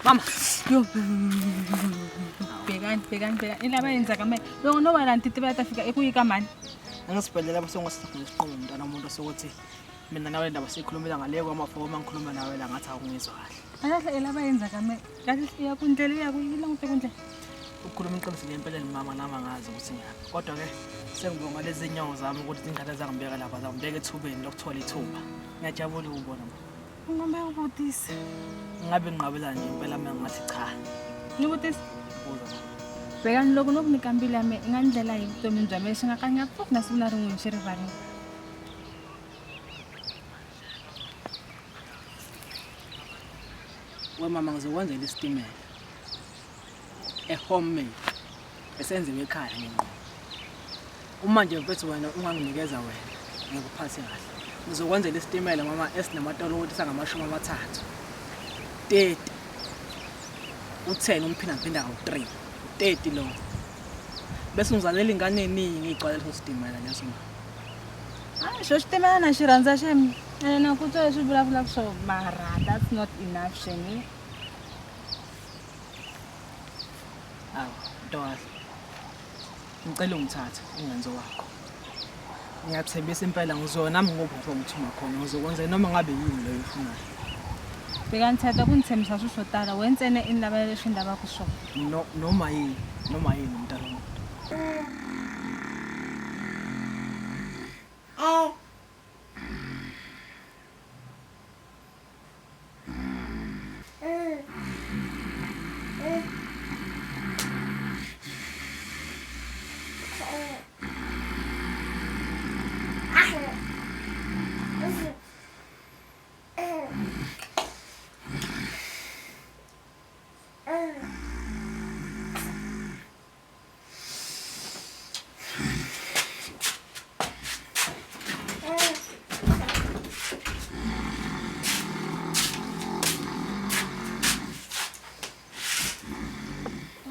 Mama. Yo. Bhekani, bhekani, bhekani. Ilaba yenza kame. Loko no wala ntiti ba ta fika eku yi ka mani. Angisibhedlela lapho sengosifuna isiqomo mntana umuntu sokuthi mina nawe ndaba sikhulumela ngale kwamafomu angikhuluma nawe la ngathi awungizwa kahle. Alahle elaba yenza kame. Kahle iya kundlela iya kuyila ngite kundlela. Ukukhuluma iqiniso ngempela mama nami angazi ukuthi ngiyaphi. Kodwa ke sengibonga lezi nyawo zami ukuthi zingane zangibeka lapha zangibeka ethubeni lokuthola ithuba. Ngiyajabula ukubona. Ungombe ubutisa. Ngabe nginqabela nje impela mina ngathi cha. Ni vutisa. Buza. Bhekani loko no ku nyika mbilu ya mina i nga ndlela hi vutomi bya mina xi nga ka nga pfuki na siku na rin'we ni xi rivarile. We mama ngizokwenzela isitimela. E-homemade. Esenziwe ekhaya ngenqo. Uma nje mfethu wena unganginikeza wena ngikuphathe kahle. Ngizokwenzela isitimela mama esinamatoloti sangamashumi amathathu. 30. U-10 umphinda ngiphinda kawu-3. 30 lo. Bese ungizalela ingane eningi igcwale leso sitimela leso mama. Hayi xo xitimela na xi rhandza xem. Ene na ku twa leswi vulavulaka swo mara that's not enough xem. Awu, ntokazi. Ngicela ungithathe ungenze wakho. Ngiyathembisa impela ngizoya nami ngoba ngithuma khona ngizokwenza noma ngabe yini leyo oyifunayo. Bhekani thatha ku ni tshembisa swilo swo tala we ntsena i ni lavela leswi ni lavaka swona. No, noma yini, noma yini mntana womuntu.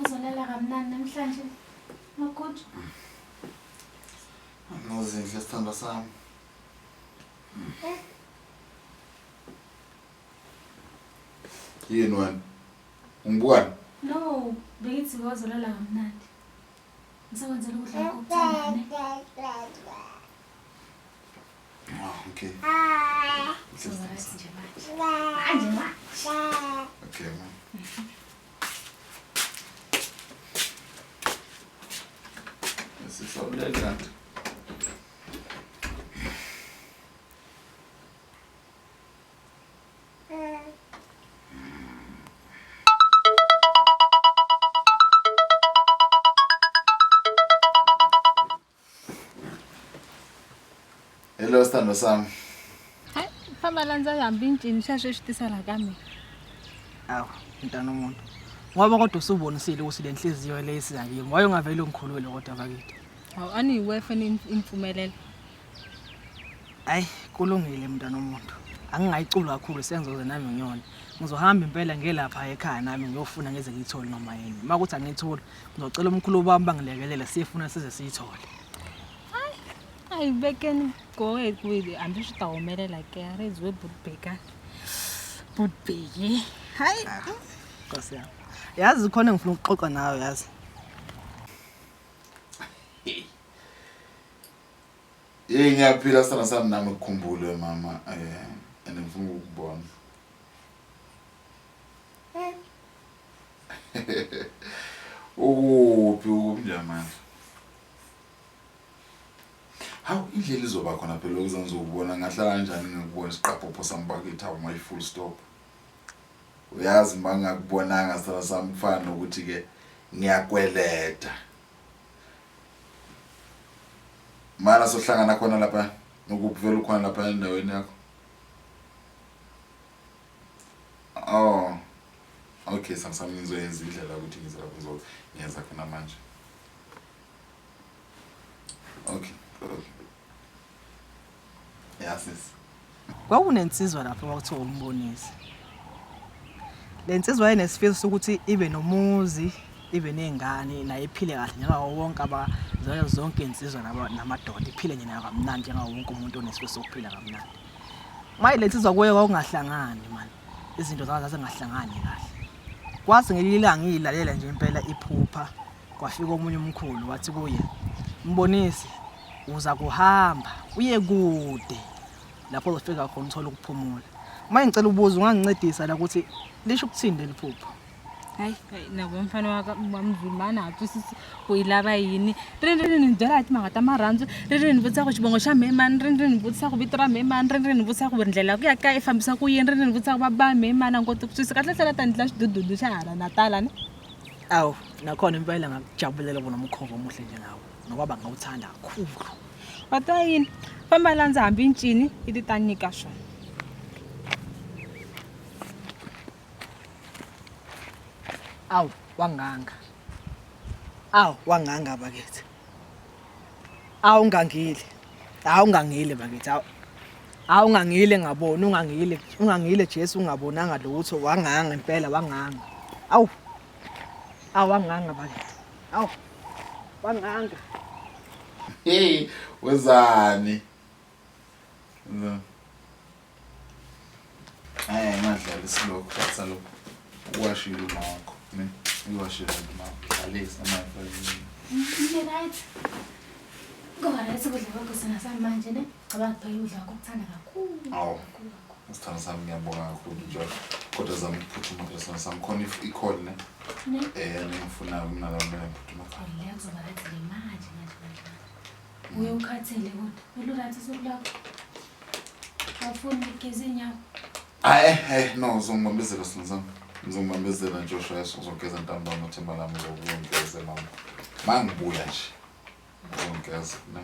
Uzolala kamnandi namhlanje Magudu. Nozinhle sithandwa sami. Yini wena? Ungibukani? No, bengithi wazolala kamnandi. Ngisakwenzela ukudla kwakho okuthandayo ne? Ah, okay. Soba right nje manje. Manje manje. Okay, man. Sisawulele kanti. Hello sithando sami. Hayi, famba landza hambi ncini xa sweswi tisa la ka mina. Awu, mntana omuntu. Ngoba kodwa usubonisile ukuthi le nhliziyo le isiza kimi. Waye ungavele ungikhulule kodwa bakithi. Hawu ani hi wefe ni impfumelela. Hayi, kulungile mntana omuntu. Angingayiculi kakhulu sengizoze nami ngiyona. Ngizohamba impela ngelapha ekhaya nami ngiyofuna ngeze ngiyithole noma yini. Uma kuthi angiyitholi, ngizocela umkhulu wami bangilekelele siyifuna size siyithole. A hi vekeni goe kwini hambi swi ta humelela ke a ri ziwe butbeka. Butbeki. Hayi. Nkosi yami. Yazi khona ngifuna ukuxoxa nawe yazi. Hey ngiyaphila sana sami nami ngikhumbule mama eh and ngifuna ukukubona. Ukuphi ukuphi nje manje? Hawu indlela izoba khona phela ukuze ngizokubona ngahlala kanjani ngikubona isiqaphopho sami bakithi awu my full stop. Uyazi mangakubonanga sana sami kufana nokuthi ke ngiyakweleta. Mana sohlangana khona lapha ukuphi vele ukhona lapha endaweni yakho. Oh. Okay, sami ngizoyenza indlela ukuthi ngize lapho ngizoyenza khona manje. Okay. Okay. Yeah, sis. Kwakunensizwa lapho kwakuthiwa umbonisi. Le nsizwa yayenesifiso sokuthi ibe nomuzi, ibe ney'ngane naye iphile kahle njengawo wonke aba zonke iy'nsizwa namadoda iphile nje nayo kamnandi njengawo wonke umuntu onesifiso sokuphila kamnandi. Manje le nsizwa kuyo kwakungahlangani mani, izinto zazo zazingahlangani kahle. Kwathi ngelinye ilanga ngiyilalela nje impela iphupha kwafika omunye umkhulu wathi kuye, Mbonisi, uza kuhamba uye kude lapho uzofika khona uthole ukuphumula. Manje ngicela ubuze ungangincedisa la ukuthi lisho ukuthini leli phupho? Hayi, nabo mfana wamzulu mana ha twisisi ku i lava yini. Ri ri ni byela hi timhaka ta marhandzu, ri ri ni vutisa ku xivongo xa mhe mani, ri ri ni vutisa ku vito ra mhe mani, ri ri ni vutisa ku ndlela ya ku ya kaya i fambisa ku yini, ri ri ni vutisa ku va ba mhe mani a ni koti ku twisisa. Kahlekahle la ta ni dlaya xidududu xa hala Natala ne. Awu, nakhona impela ngakujabulela ukubona umkhovu omuhle njengawe nobaba ngawuthanda kakhulu. Va twa yini? Famba landza hambi ncini i ti ta nyika swona. Awu wanganga. Awu wanganga bakithi. Awu ngangile. Awu ngangile bakithi. Awu Awu ungangile ngaboni ungangile ungangile Jesu ungabonanga lutho wanganga impela wanganga. Awu. Awu wanganga bakithi. Awu. Wanganga. Hey, wenzani? No. Hayi ngadlala isilokhu thatha lokhu. Uwashile uma wakho, ne? Uwashile uma wakho. Dlalisa manje. Ngi right. Ngoba right ukudla kwakho sina samanje ne. Cabanga phela ukudla kwakho kuthanda kakhulu. Awu. Kakhulu kakhulu. Isithando sami ngiyabonga kakhulu njalo. Kodwa zama ukuphuthuma phela sithando sami khona i-call ne. Ne? Eh ngifunayo mina la kumele ngiphuthuma khona. Call leyo kuzoba right le manje manje manje. Uye ukhathele kodwa. Vele uright usuku lakho. Awufuni ukugeza iy'nyawo. Hayi eh no uzongibambezela sithando sami. Ngizongibambezela nje usheshe uzogeza ntambama themba lami uzokungigeza mama. Mangibuya nje. Uzongigeza ne.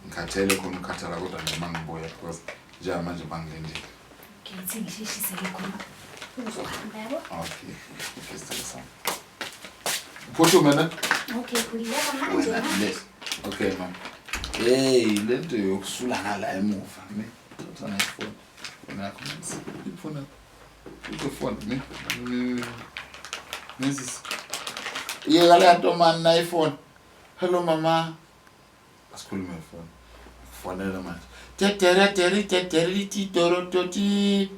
Ngikhathele khona ukukhathala kodwa nje mangibuya because njengamanje bangilindile. Okay, ithi ngisheshise-ke khona. Uzohamba yabo? Okay. Okay sithando sami. Phuthume ne? Okay, khululeka manje. Wena le. Okay mama. Hey, lento yokusula ngala emuva ne. Thatha nefoni. Foni yakho nansi. Ifoni yakho. Ifoni ne. Nisi. Yeka le nto man na ifoni. Hello mama. Asikhulume ifoni. Fonela manje. Tetere teri tetere ti toro toti.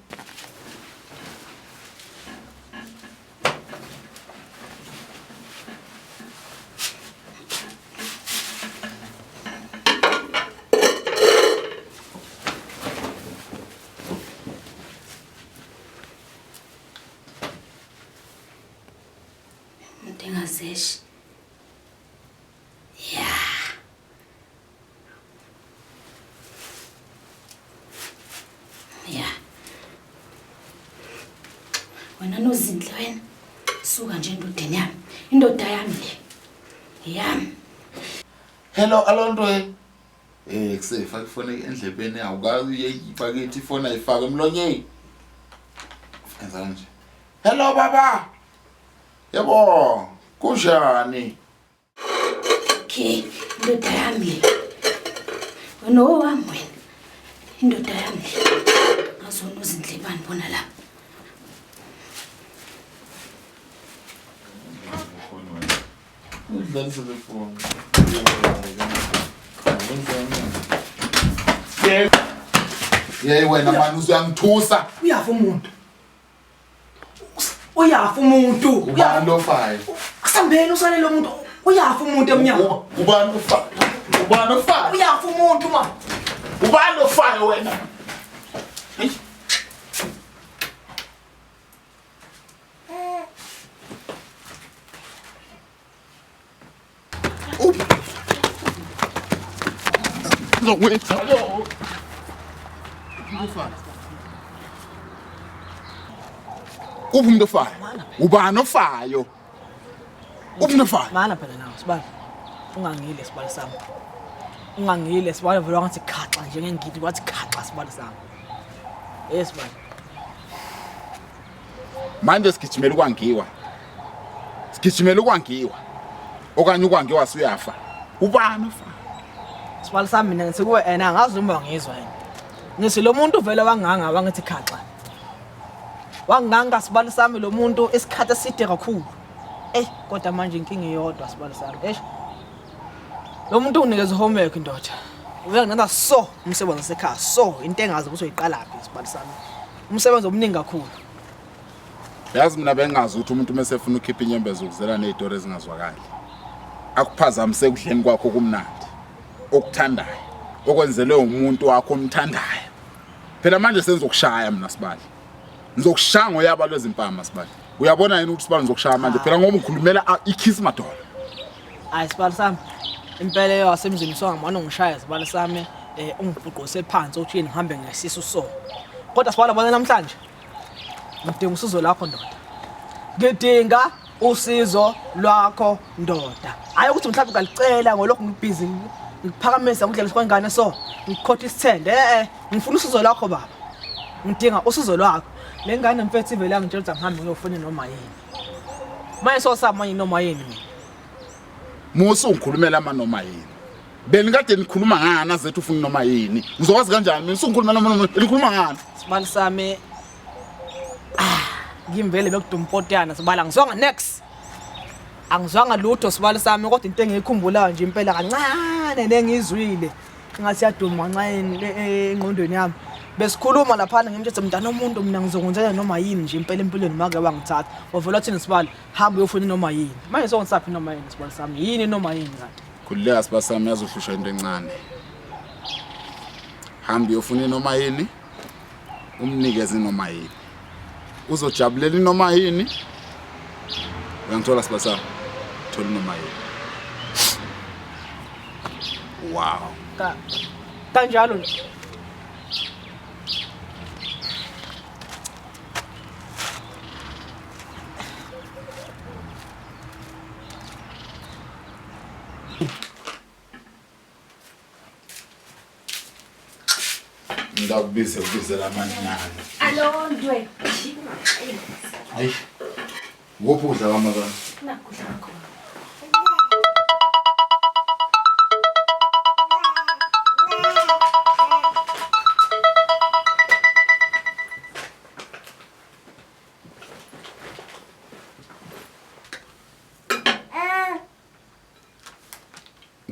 Umuntu engazeshi. Ya. Ya. Wena Nozinhle wena. Suka nje endodeni yami. Indoda yami le. Yami. Hello Alondwe. Eh kusefaka ifoni endlebeni awukazi uyeyifakithi ifoni ayifake emlonyeni. Enza kanje. Hello baba. Yebo, kunjani? Okay, indoda yami le. Wena owami wena. Indoda yami le. Ngazona uzinhle bani bona la. Udlalisa le phone. Yey wena mani uzuyangithusa. Uyafa umuntu. Uyafa umuntu. Ubani ofayo? Kusambeni usalele umuntu. Uyafa umuntu emnyango. Ubani ofayo? Ubani ofayo? Uyafa umuntu ma. Ubani ofayo wena? Uphi umuntu ofayo? Ubani ofayo? Uphi umuntu ofayo? Mana phela nawe sibali. Ungangile sibali sami. Ungangile sibali vele wangathi khaxa njengengidi wathi khaxa sibali sami. Eh sibali. Manje sigijimela ukwangiwa. Sigijimela ukwangiwa. Okanye ukwangiwa suyafa. Ubani ofayo? Sibali sami mina ngithi kuwe ena angazi uma ngizwa yena. Ngithi lo muntu vele wanganga wangithi khaxa. Wanganga sibali sami lo muntu isikhathi eside kakhulu. Ey kodwa manje inkinga iyodwa sibali sami. Eish. Lo muntu unginikeza homework ndoda. Uyangenza so umsebenzi wasekhaya so into engazi ukuthi uyiqalaphi sibali sami. Umsebenzi omningi kakhulu. Yazi mina bengazi ukuthi umuntu uma esefuna ukukhipha inyembezi ukuzela nezitori ezingazwakali. Akuphazamise ekudleni kwakho kumnandi. Okuthandayo. Okwenzelwe umuntu wakho omthandayo. Phela manje sengizokushaya mina sibali. Ngizokushaya ngoyaba lwezimpama sibali. Uyabona yini ukuthi sibali ngizokushaya manje phela ngoba ngikhulumela ikiss madolo. Hayi sibali sami. Impela yasemzini usongamane ungishaya sibali sami ungibhuqose phansi uthi ngihambe ngesisu so. Kodwa sibali bona namhlanje ngidinga usizo lwakho ndoda. Ngidinga usizo lwakho ndoda. Hayi ukuthi mhlawumbe ungalicela ngolokhu ngibhizi ngikuphakamisa ngidlela kwengane so ngikhotha isithende ngifuna usizo lwakho baba. Ngidinga usizo lwakho. Le ngane mfethu ivele yangitshela ukuthi angihambe ngiyofuna noma yini. Manje sosaba manje noma yini mina. Musa ungikhulumela ama noma yini. Benikade nikhuluma ngani azethu ufuna noma yini? Ngizokwazi kanjani mina usungikhulumela noma nikhuluma ngani? Sibali sami ngimvele bekudumpotana sibala ngizwanga next. Angizwanga lutho sibali sami kodwa into engiyikhumbulayo nje impela kancane nengizwile ngathi yaduma kancane engqondweni yami. Besikhuluma laphana ngimthethe mntana omuntu mina ngizokwenzela noma yini nje impela empilweni make wangithatha. Wavela wathini sibali hamba uyofuna noma yini. Manje songisaphi noma yini sibali sami yini noma yini kanti? Khululeka sibali sami yazohlushwa into encane. Hamba uyofuna noma yini umnikeze noma yini. Uzojabulela noma yini. Uyangithola sibali sami? Thola noma yini. Wow. Kanjalo nje. Ndakubize kubizela amancane. Alondwe. Hayi. Kuphi ukudla kwamazana? Nakudla kwakho.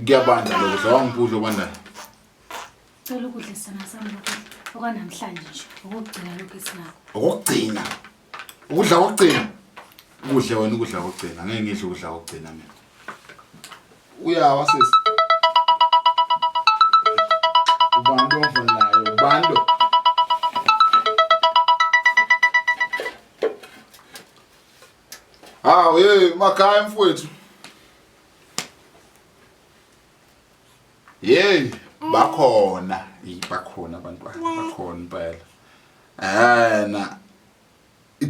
Kuyabanda lokudla wangipudla obandayo. Cela ukudla sona sami lokhu okwanamhlanje nje okugcina lokhu esinakho. Okugcina. Ukudla kokugcina. Ukudla wena ukudla kokugcina. Ngeke ngidle ukudla kokugcina mina. Uyawa sisi. Ubani lo omfonelayo? Ubani lo? Hawu hey makhaya mfowethu. Hey bakhona, bakhona abantwana, bakhona impela. Na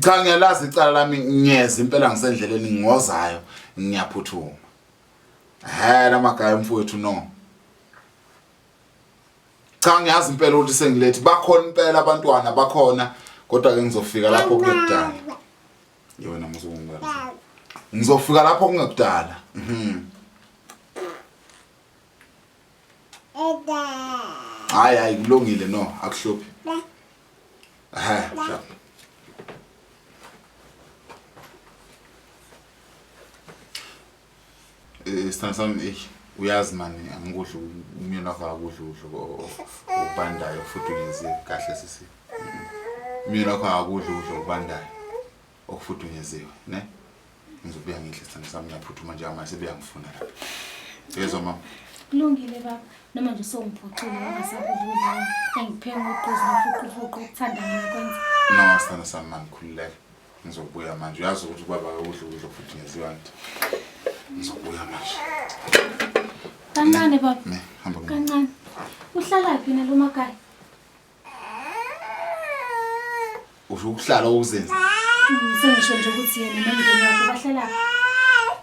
cha ngiyalazi icala lami ngiyeza impela ngisendleleni ngiwozayo ngiyaphuthuma. Lamagaya mfowethu no. Cha ngiyazi impela ukuthi sengilethi bakhona impela abantwana bakhona kodwa ke ngizofika lapho kungekudala. Yona muzungu. Ngizofika lapho kungekudala. Hayi hayi kulungile no akuhluphi. Sharp. Sithando sami uyazi mani angikudli umyeni wakho akudli ukudla okubandayo okufudunyezwe kahle sisi. Umyeni wakho akudli ukudla okubandayo okufudunyeziwe ne? Ngizobuya ngidle sithando sami ngiyaphuthuma nje manje sebeyangifuna lapha. Yezwa mama. Kulungile baba noma nje sowungiphoxile wangasakudla ukudla engiphe ngogqozi nofuqufuqu ukuthanda ngikwenza. No sithando sami mani khululeka. Ngizobuya manje uyazi ukuthi ubaba akudli ukudla okufudunyeziwe angithi. Ngizobuya manje. Kancane baba. Ne, hamba kumama. Kancane. Uhlala phi nalo makhaya? Usho ukuhlala okuzenza. Sengisho nje ukuthi yena nomndeni wakhe bahlala phi?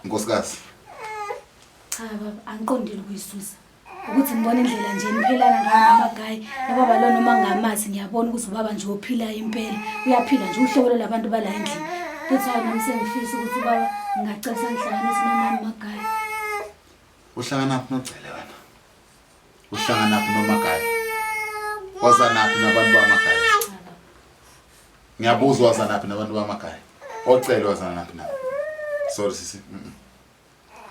Nkosikazi. Cha baba, angiqondile ukuyisusa. Ukuthi ngibona indlela nje niphelana ngayo namagayi. Nobaba lo noma ngingamazi ngiyabona ukuthi ubaba nje ophila impela. Uyaphila nje uhlobo lwabantu bala endlini. Futhi hayi nami sengifisa ukuthi ubaba ngingacela sangihlanganise nomama Magayi. Uhlanganaphi nocele wena? Uhlanganaphi noMagayi? Wazanaphi nabantu bamagayi? Ngiyabuza wazanaphi nabantu bamagayi? Ocele wazanaphi nabo? Sorry sisi.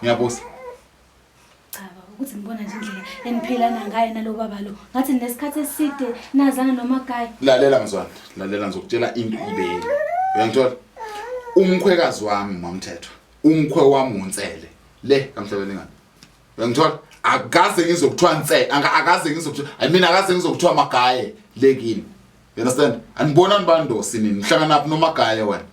Ngiyabuza. Cha baba, ukuthi ngibona nje indlela eniphilana ngayo nalo baba lo. Ngathi nesikhathi eside nazana noMagayi. Lalela mzwana, lalela ngizokutshela into ibe yini. Uyangithola? Umkhwekazi wami mamthetho. Umkhwe wami uNsele. Le kaMhlabelingane. Uyangithola? Akaze ngizokuthiwa Nsele, akaze ngizokuthiwa I mean akaze ngizokuthiwa Magaye le kini. You understand? Anibonani bandosi nini? Nihlanganaphi noMagaye wena?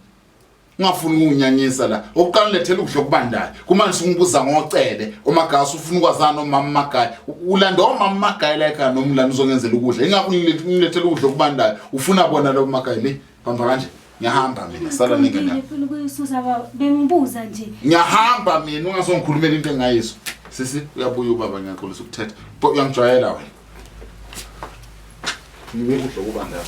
Ungafuni ukunginyanyisa la. Okokuqala ulethela ukudla okubandayo. Kumanje usungibuza ngocele. Omagaya usufuna ukwazana nomama Magaye. Ulanda omama Magaye la ekhaya noma ulanda uzongenzela ukudla. Ingakho ungilethela ukudla okubandayo. Ufuna bona lo Magaye le. Bamba kanje. Ngiyahamba mina. Sala nengane yakho. Ngifuna ukuyisusa baba. Bengibuza nje. Ngiyahamba mina ungazongikhulumela into engayizwa. Sisi uyabuya ubaba ngiyaxolisa ukuthetha. Bo uyangijwayela wena. Ngibe ukudla okubandayo.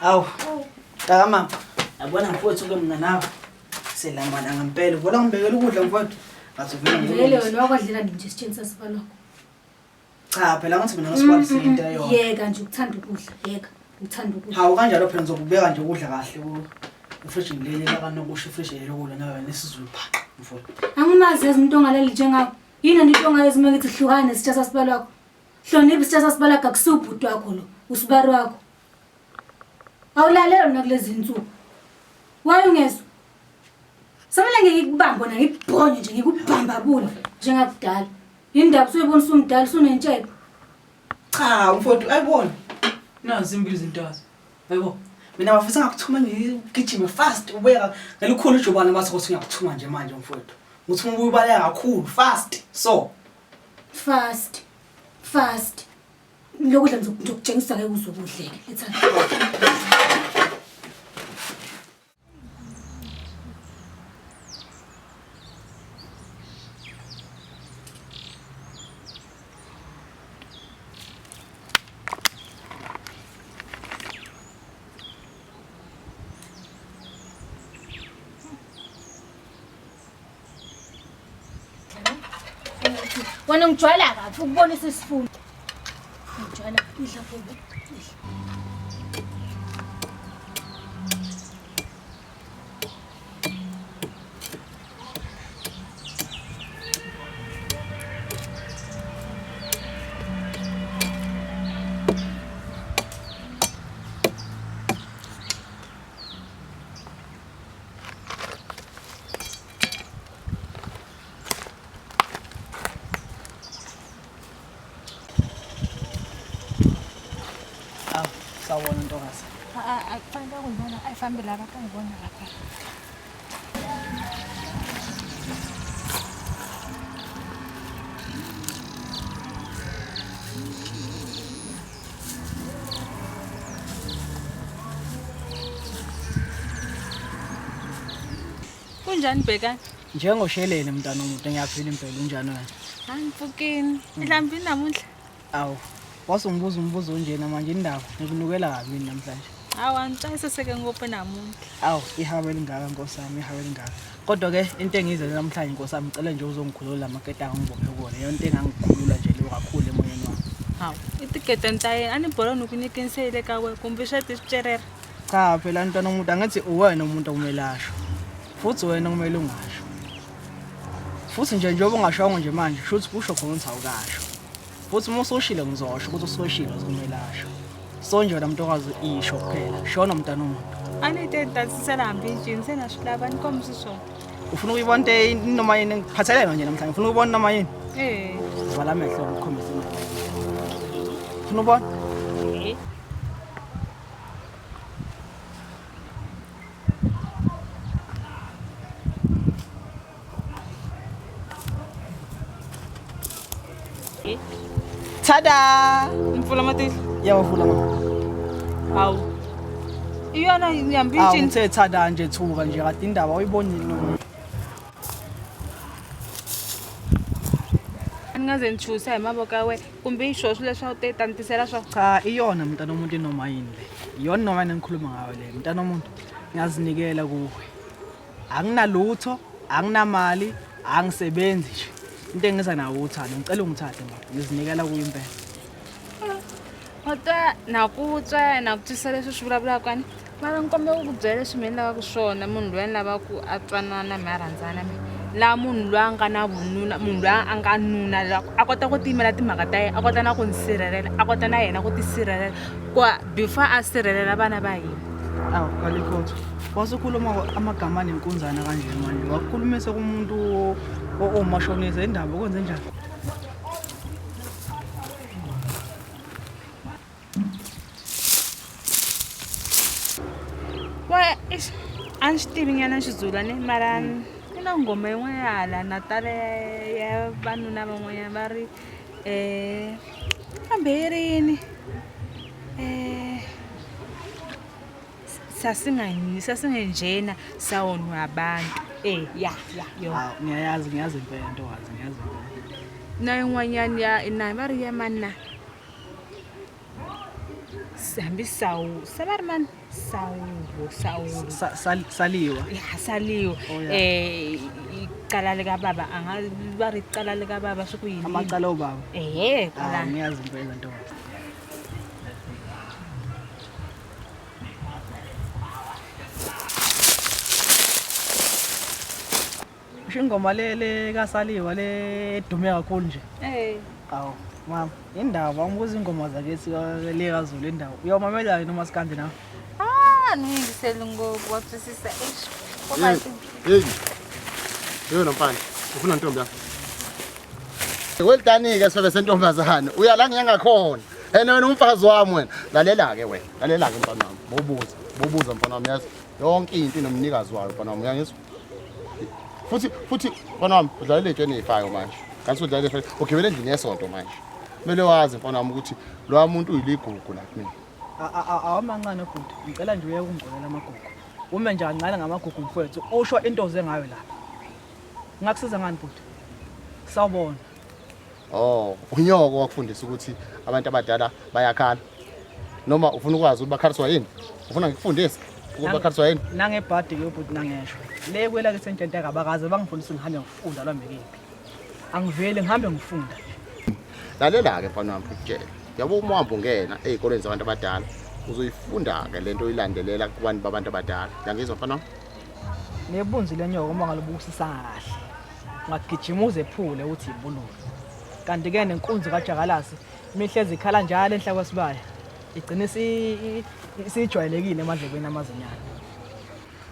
Awu, mntaka mama, yabona mfowethu ke mina nawe selambana ngempela. Ubona ngibekela ukudla mfowethu. Ngathi uvela Vele ngilungise. wena wakwadlela nje esitsheni sasibalwakho. Cha phela ngathi mina nosibali siyinto eyodwa. Yeka nje ukuthanda ukudla, yeka ukuthanda ukudla. Hawu kanjalo phela ngizokubeka nje ukudla kahle ku efrijini leli lakanokusho efrijini lokudla nawe nesizulu phaqa mfowethu. Angimazi yazi umuntu ongalali njengawe. Yini into ongayenza uma ngithi hlukana nesitsha sasibalwakho? Hlonipha isitsha sasibalwakho akusiwubhuti wakho lo, usibari wakho. Awulalelwa nakulezi insuku. Why ungezwa? Samele ngeke ngikubambe wena ngikubhonye nje ngikubhambabule njengakudala. Yini ndaba usuyibona usumdala usunentshebe? Cha mfowethu ayibona. Nazi imbili izintazo. Yebo. Mina bafisa ngakuthuma ngigijime fast ubeka ngelikhulu ijubane mase kuthi ngiyakuthuma nje manje mfowethu. Ngithi ubuye ubaleka kakhulu fast. So Fast. Fast. Lokudla ngizokutshengisa ke uzokudleke. Letha. Wena ungijwayela kabi ukubonisa isifundo. Ngijwayela idla futhi. Awu, sawubona ntokazi. Akufanele ukungibona ayifambi laba kangibona lapha. Kunjani Bhekani? Njengoshelele mntana omude ngiyaphila impela unjani wena? Angipfukini. Mhlawumbe namunhla. Awu, wasungibuza umbuzo onjena manje indaba ngikunukela kabi yini namhlanje. Hawa ngicayiseseke ngophe namunhla. Awu, ihaba elingaka nkosi yami, ihaba elingaka. Kodwa ke into engiyizele namhlanje nkosi yami ngicela nje uzongikhulula amaketanga ngibophe kuwona. Yona into engangikhulula nje leyo kakhulu emoyeni wami. Hawu, itikete ta yena a ni bola ni ku nyikinisele ka we kumbe swa tiswicerera. Cha phela ntwana omuntu angithi uwena umuntu okumele asho. Futhi wena okumele ungasho. Futhi nje njengoba ungashongo nje manje, shuthi kusho khona ukuthi awukasho. Futhi uma usushilo ngizosho ukuthi usushilo kumele asho. So nje wena mntokazi isho kuphela. Shona mntana omuntu. A ni te ni tatisela hambi ncini se na swi lava ni kombisi swona. Ufuna ukuyibona into noma yini ngiphathelele nje namhlanje. Ufuna ukubona noma yini? Eh. Vala amehlo ngikukhombise imali. Ufuna ubona? Eh. Tada! Mpfula matihlo. Yawavula mama. Hawu. Iyona hambi Awu ncini. ngithe tada nje thuka nje kade indaba uyibonile noma. A ni nga ze ni chusa hi mavoko ya wena kumbe i swo swilo leswaku te ta ni tisela swona. Cha iyona mntana omuntu inoma yini le. Iyona noma yini engikhuluma ngayo le. Mntana omuntu ngiyazinikela kuwe. Anginalutho, anginamali, angisebenzi nje. Into engiza nawo uthando, ngicela ungithathe mama. Ngizinikela kuwe impela. Wa twa na ku twa na ku twisisa leswi u swi vulavulaka ni mara ni kombela ku ku byela leswi mina ni lavaka swona munhu loyi a ni lavaka ku a twanana na mina a rhandzana na mina. La munhu loyi a nga na vununa munhu loyi a nga nuna la a kota ku tiyimela timhaka ta yena a kota na ku ni sirhelela a kota na yena ku ti sirhelela ku before a sirhelela vana va hina. Awu Kalikhotho, wasukhuluma amagama anenkunzana kanje manje. Wakhulumisa kumuntu owumashonisa indaba kwenze njani? Wa eish a ni xi tivi nyana Xizulu ne mara ku na nghoma yin'wana ya hala Natal ya vanuna van'wanyana va ri kambe yi ri yini sasingenjena sawonwabantu e ya ya yo. Hawu ngiyayazi ngiyazi impela ntokazi ngiyazi impela. Na yin'wanyana ya na va ri ya mani na hambi sawu se va ri mani sawulo sawulo Sa- sal- Saliwa. ya saliwa Oh, ya. icala likababa anga va ri icala likababa swi ku yini Amacala obaba. ehe Hawu kwalano ngiyazi impela ntokazi. Usho ingoma le le kaSaliwa le edume kakhulu nje. Eh Awu mama, indaba ungibuza ingoma zakithi le kaZulu indaba. Uyawumamela yini umaskandi nawe? Ah, ni yingiseli ngopfu wa twisisa eish ko va Hey. Hey nomfana, ufuna ntombi yakho. Welidani-ke sifebe sentombazane, uya la ngiyangakhona. And wena umfazi wami wena. Lalela-ke wena, lalela-ke mfana wami. Bobuza, bobuza mfana wami yazi. Yonke into inomnikazi wayo mfana wami, uyangizwa? Futhi futhi mfana wami udlalela ey'tsheni ey'fayo manje. Kanti udlalela ey'fayo, ugibele endlini yesonto manje. Kumele wazi mfana wami ukuthi lowa muntu uyiligugu la kumina. Awamancane bhuti, ngicela nje uyeke ukungigqokela amagugu. Ume nje kancane ngamagugu mfowethu, usho into oze ngayo lapha. Ngingakusiza ngani bhuti? Sawubona. Oh, unyoko wakufundisa ukuthi abantu abadala bayakhala. Noma ufuna ukwazi ukuthi bakhaliswa yini? Ufuna ngikufundise ukuthi bakhaliswa yini? Nangebhadi ke bhuti nangesho. Le kwela ke sentshenteka abakaze bangifundise ngihambe ngifunda lwami kephi. Angiveli ngihambe ngifunda nje. Lalela-ke mfana wami ngikutshele. Yabo uma uhamba ungena ey'koleni zabantu abadala uzoyifunda-ke lento oyilandelela kubantu babantu abadala. Uyangizwa mfana wami? Nebunzi lenyoka uma ngalobukisisanga kahle. Ungagijima uzephule uthi ibululu. Kanti ke nenkunzi kaJakalasi imihlezi ikhala njalo enhla kwesibaya. Igcina isijwayelekile emadlebeni amazinyane.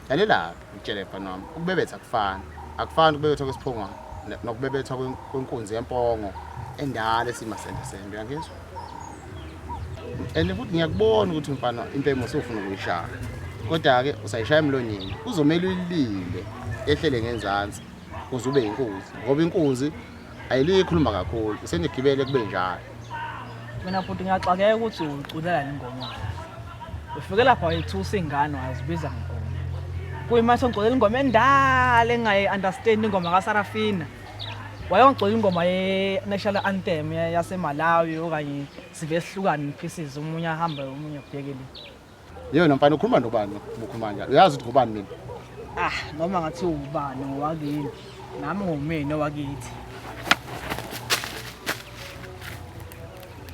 Lalela-ke ngikutshele mfana wami, ukubebetha akufani. Akufani ukubebetha kwesiphongwane nokubebetha kwenkunzi yempongo endala esimasendesende, uyangizwa? And futhi ngiyakubona ukuthi mfana impemo usufuna ukuyishaya. Kodwa-ke usayishaya emlonyeni. Kuzomele uyilinde yehlele ngenzansi ukuze ube inkunzi. Ngoba inkunzi ayilikhuluma kakhulu, isenigibele kube njalo. Mina bhuti ngiyaxakeka ukuthi uculela le ngoma. Ufike lapha wayethusa ingane wazibiza ngengoma. Kuyima songculela ingoma endala engayi-understand ingoma kaSarafina. Wayongculela ingoma ye-national anthem yaseMalawi okanye sive sihlukane pieces omunye ahambe omunye abhekele. Yena mfana ukhuluma nobani ukhuluma kanjalo? Uyazi ukuthi ngubani mina? Ah, noma ngathi ubani ngowakini. Nami ngumina owakithi.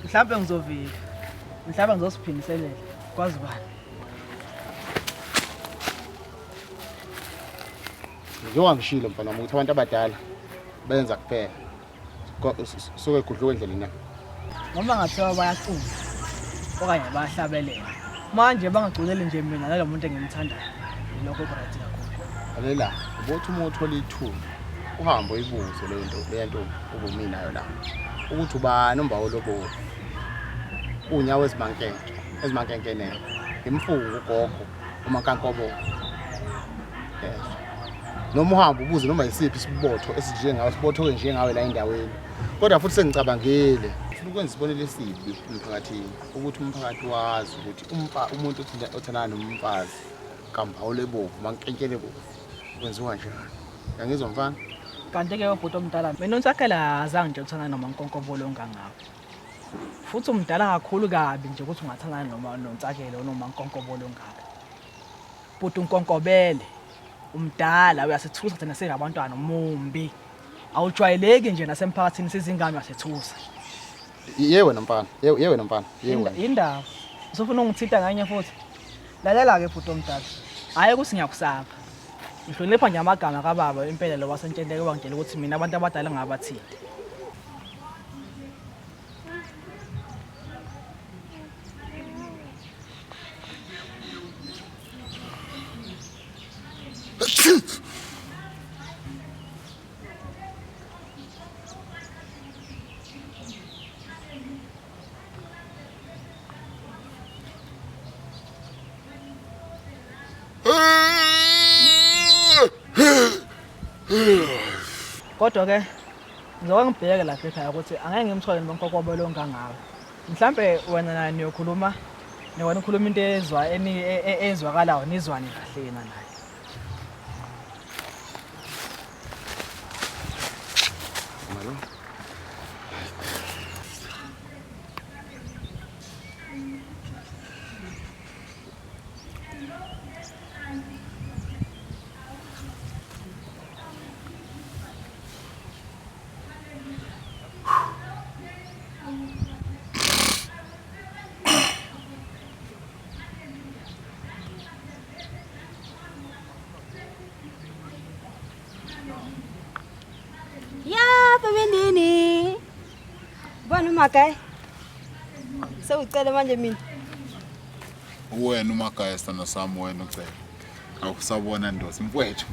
Mhlawumbe ngizovika. Mhlawumbe ngizosiphindiselela. Kwazi bani? Njengoba ngishilo mfana wami ukuthi abantu abadala benza kuphela. Suke gudluka endleleni na. Noma ngathiwa bayacula okanye bayahlabelela. Manje bangaculeli nje mina nalo muntu engimthandayo. Lokho ku-right kakhulu. Lalela, ubothi uma uthola ithuba uhambe uyibuze leyo nto leya ntombi ubumi nayo la. Ukuthi ubani umba olobola. Unyawo ezimankenke, ezimankenkenene. Imfungu ugogo umankankobo. Yezwa. Noma uhambe ubuze noma yisiphi isibotho esinjengawe, sibotho njengawe la endaweni. Kodwa futhi sengicabangile ufuna ukwenza isibonelo esibi emphakathini ukuthi umphakathi wazi ukuthi umuntu othandana nomfazi kambawule bovu mankenkele bovu kwenziwa njani. Uyangizwa mfana? Kanti-ke ubhuti omdala mina uNtsakela azange nje uthandane noma nkonkobolo ongangawe. Futhi umdala kakhulu kabi nje ukuthi ungathandana noma noNtsakela noma nkonkobolo ongaka. Bhuti unkonkobele umdala uyasithusa thina singabantwana mumbi. Awujwayeleki nje nasemphakathini sizingane uyasethusa. Ye wena mfana, ye wena mfana, ye wena. Indaba. Usufuna ungithinta nganye futhi. Lalela-ke bhuti omdala. Hhayi ukuthi ngiyakusaba. Ngihlonipha nje amagama kababa impela lo wasentshenteke wangitshela ukuthi mina abantu abadala ngingabathinti. Kodwa ke ngizoke ngibheke lapha ekhaya ukuthi angeke ngimthole nomkokobo lo ngangawe. Mhlambe wena naye niyokhuluma niwena ukhuluma into ezwa ezwakalayo nizwane kahle yena naye. Ya, bebendini. Ubani umagaye? Sewucele manje mina. Uwena umagaye sithando sami wena ucele. Awusabona ndosi mfowethu.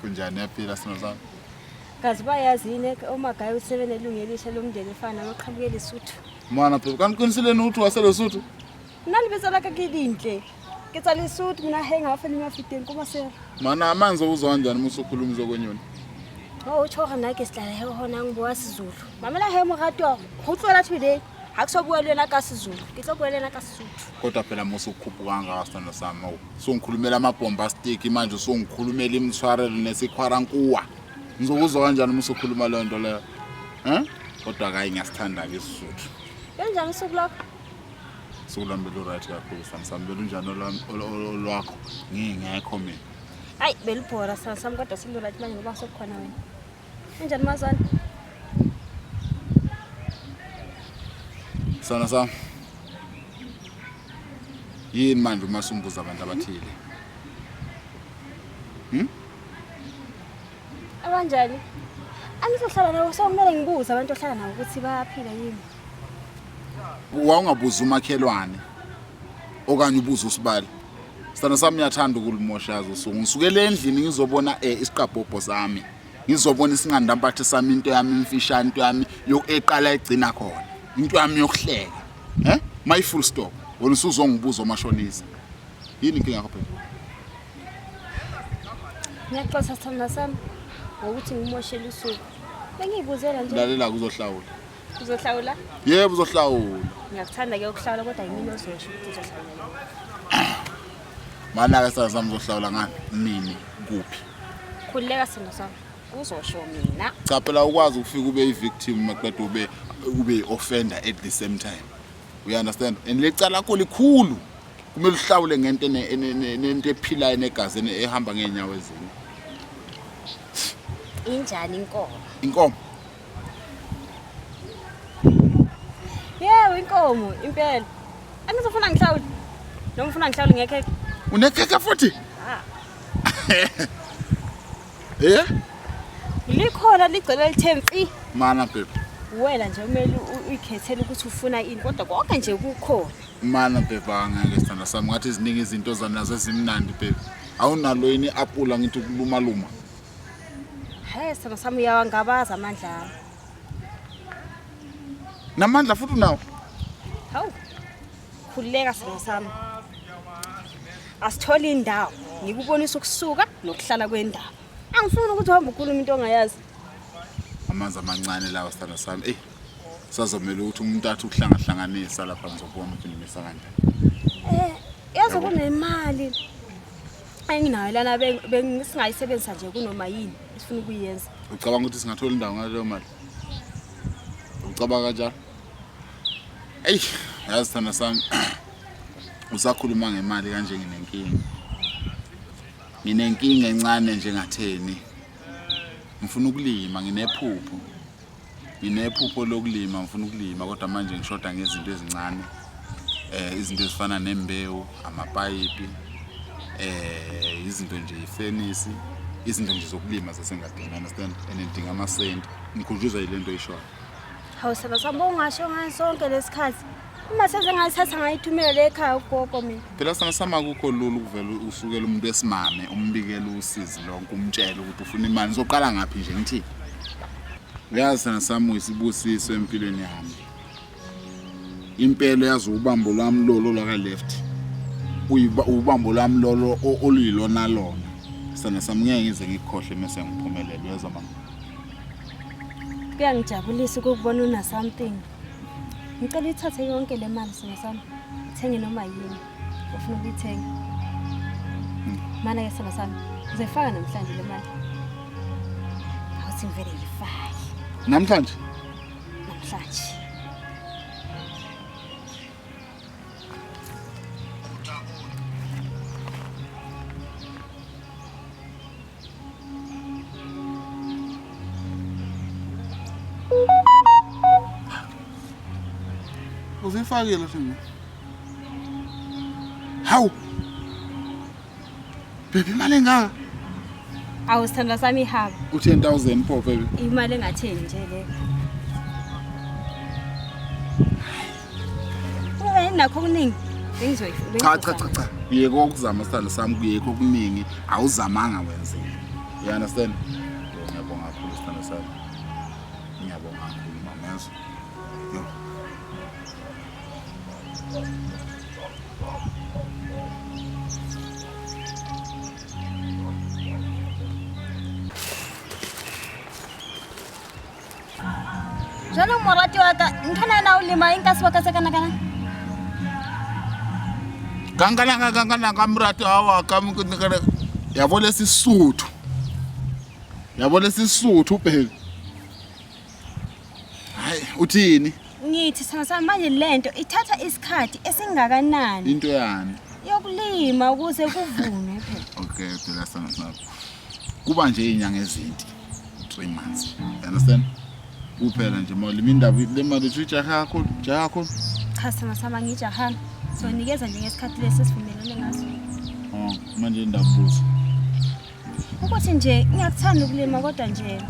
Kunjani yaphila sithando sami? Kazi bayazi yini omagaye ukuthi sebenelungu elisha lomndeni efana namaqhamuke eLesotho. Mana phela kanti qinisileni ukuthi waseLesotho? Nna lebitso la ka ke Dintle. Ke tswa Lesotho mina he nga fela mafiteng ko Maseru. Mana amanzi uzwa kanjani uma usukhuluma izokwenyoni? Oh, utjho hore nna ke setla he hona ngiboa Sezulu. Mamela he morati wa go tloela today. Ha ke so bua le wena ka Sezulu. Ke tlo bua le wena ka Sesotho. Kodwa phela musu ukhuphuka kangaka sithando sami awu. Sungikhulumela ama-bombastic manje usungikhulumela imithwarelo nesikhwarankuwa. Ngizokuzwa kanjani uma usukhuluma leyo nto leyo? Eh? Kodwa kayi ngiyasithanda-ke isiSuthu. Kanjani usuku lwakho? Usuku lwami belu-right kakhulu sithando sami. Belunjani olwakho? Ngingekho mina. Hayi belibhora sithando sami kodwa selu-right manje ngoba sekukhona wena. Unjani mazwana? Sithando sami. Yini manje uma sumbuza abantu abathile? Abanjani? Angizohlala nabo so kumele ngibuze abantu ohlala nabo ukuthi bayaphila yini. Wawungabuza umakhelwane okanye ubuze usibali. Sithando sami ngiyathanda ukulimosha yazi usuku. Ngisukele endlini ngizobona isiqabhobho sami. Ngizobona isinqandampatha sami into yami imfishane into yami eqala egcina khona. Into yami yokuhleka. Eh? My full stop. Wena usuzongibuza omashonisa. Yini inkinga yakho phela? Ngiyaxolisa sithandwa sami ngokuthi ngimoshele usuku. Bengiyibuzela nje. Lalela uzohlawula. Uzohlawula? Yebo uzohlawula. Ngiyakuthanda ke ukuhlawula kodwa yimina ozosho ukuthi uzohlawula. Mana ke sithando sami uzohlawula ngani? Nini? Kuphi? Khululeka sithandwa sami. Kuzosho mina. Cha phela ukwazi ukufika ube i-victim maqeda ube i-offender at the same time. You understand? And lecala lakho likhulu. Kumele uhlawule ngento nento ephilayo negazi ehamba ngeenyawo ezine. Injani inkomo? Inkomo. Yebo inkomo impela. Angizofuna ngihlawule. Noma ufuna ngihlawule ngekhekhe? Unekhekhe futhi? Ah. Eh? Likhona ligcwele lithe mfi. Mana baby. Wena nje kumele uyikhethele ukuthi ufuna ini kodwa konke nje kukhona. Mana baby angeke sithanda sami ngathi ziningi izinto zanazo ezimnandi baby. Awunalo yini iapula ngithi ukuluma luma. He sithanda sami uyawangabaza amandla ami. Namandla futhi unawo. Hawu. Khululeka sithanda sami. Asithole indawo ngikubonisa ukusuka nokuhlala kwendawo. Angifuni ukuthi uhambe ukhuluma into ongayazi. Amanzi amancane lawa sithanda sami. Ey. Sazomela ukuthi umuntu athi ukuhlangahlanganisa lapha ngizobona ukuthi ngimisa kanjani. Eh, yazi kunemali enginayo lana bengisingayisebenzisa nje kunoma yini esifuna ukuyenza. Ucabanga ukuthi singathola indawo ngaleyo mali? Ucabanga kanjalo? Eyi, yazi sithanda sami usakhuluma ngemali kanje nginenkinga. Nginenkinga encane njengatheni. Ngifuna ukulima, nginephupho. Nginephupho lokulima, ngifuna ukulima kodwa manje ngishoda ngezinto ezincane. Izinto ezifana nembewu, amapayipi. Eh izinto nje ifenisi, izinto nje zokulima zasengadini, understand? And ngidinga amasenti. Ngikhunjuzwa yile nto oyishoyo. Hawu saba sami ungasho ngani sonke lesikhathi. Uma seze ngayithatha ngayithumela le ekhaya ugogo mina. Phela sana sama akukho lula ukuvela usukela umuntu wesimame umbikele usizi lonke umtshele ukuthi ufuna imali. Ngizoqala ngaphi nje ngithi? Uyazi sana sami uyisibusiso empilweni yami. Impela yazi ubambo lwami lolo lwaka left. Uyiba ubambo lwami lolo oluyilona lona. Sana sami ngeke ngize ngikukhohle mase ngiphumelele uyezwa mama. Kuyangijabulisa ukukubona una something. Ngicela uyithathe yonke le mali sona sami. Uthenge noma yini ofuna ukuyithenga. Mana ke sona sami. Ngizoyifaka namhlanje le mali. Awuthi ngivele ngifake Namhlanje namhlanje. Uzifakile sini. Hawu. Baby imali engaka? Awu sithandwa sami ihaba. U10000 pho baby. Imali engatheni nje le. Ube nakho okuningi. Bengizoyifuna. Cha cha cha cha. Kuyeke ukuzama sithando sami kuyeke okuningi awuzamanga wenzile. You understand? Yo, Ngiyabonga kakhulu sithando sami. Ngiyabonga kakhulu mama yazi. Yo. Jalo morati wa ka nthwana na o lema eng ka sebaka se kana kana? Kankanaka kankanaka mrati awa kamkana yabo lesisuthu. Yabo lesisuthu baby. Hayi uthini? Ngithi sithando sami manje lento ithatha isikhathi esingakanani Into yani? yokulima ukuze kuvunwe phela. Okay, phela sana sana. Kuba nje inyanga ezinti. 3 months. You understand? Kuphela nje mali indaba le mali ujaha kakhulu, jaha kakhulu. Cha sithando sami angijahanga. Sonikeza nje ngesikhathi lesi esivumelene ngaso. Oh, manje indaba buza. Ukuthi nje ngiyakuthanda ukulima kodwa nje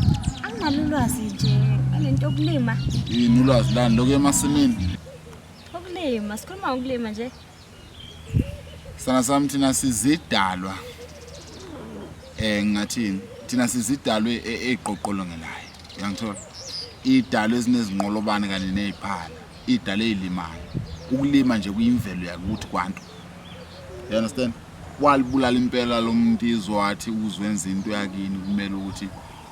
anginalo ulwazi nje ngalento yokulima. Yini ulwazi lani lokho emasimini? Ukulima, sikhuluma ngokulima nje. Sana sami thina sizidalwa. Eh ngingathini? Thina sizidalwe eziqoqolongelayo. Uyangithola? Idalwe ezinezinqolobane kanye neziphala, idalwe ezilimayo. Ukulima nje kuyimvelo yakuthi kwantu. You understand? Walibulala impela lo muntu izwa wathi uzwenza into yakini kumele ukuthi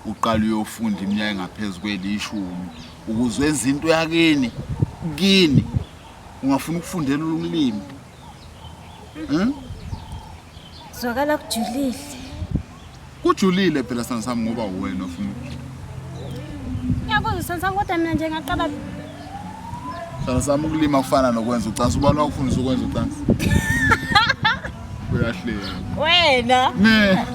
uqale uyofunda iminyaka engaphezulu kwelishumi ukuze wenze into yakini kini ungafuna ukufundela ulimi. Zwakala kujulile. Kujulile phela sana sami ngoba uwena ofuna ukujula. Ngiyakuzwa sithando sami kodwa mina nje ngaqala Sana sami ukulima kufana nokwenza ucansi. Ubani wakufundisa ukwenza ucansi? Uyahleka. wena. Ne.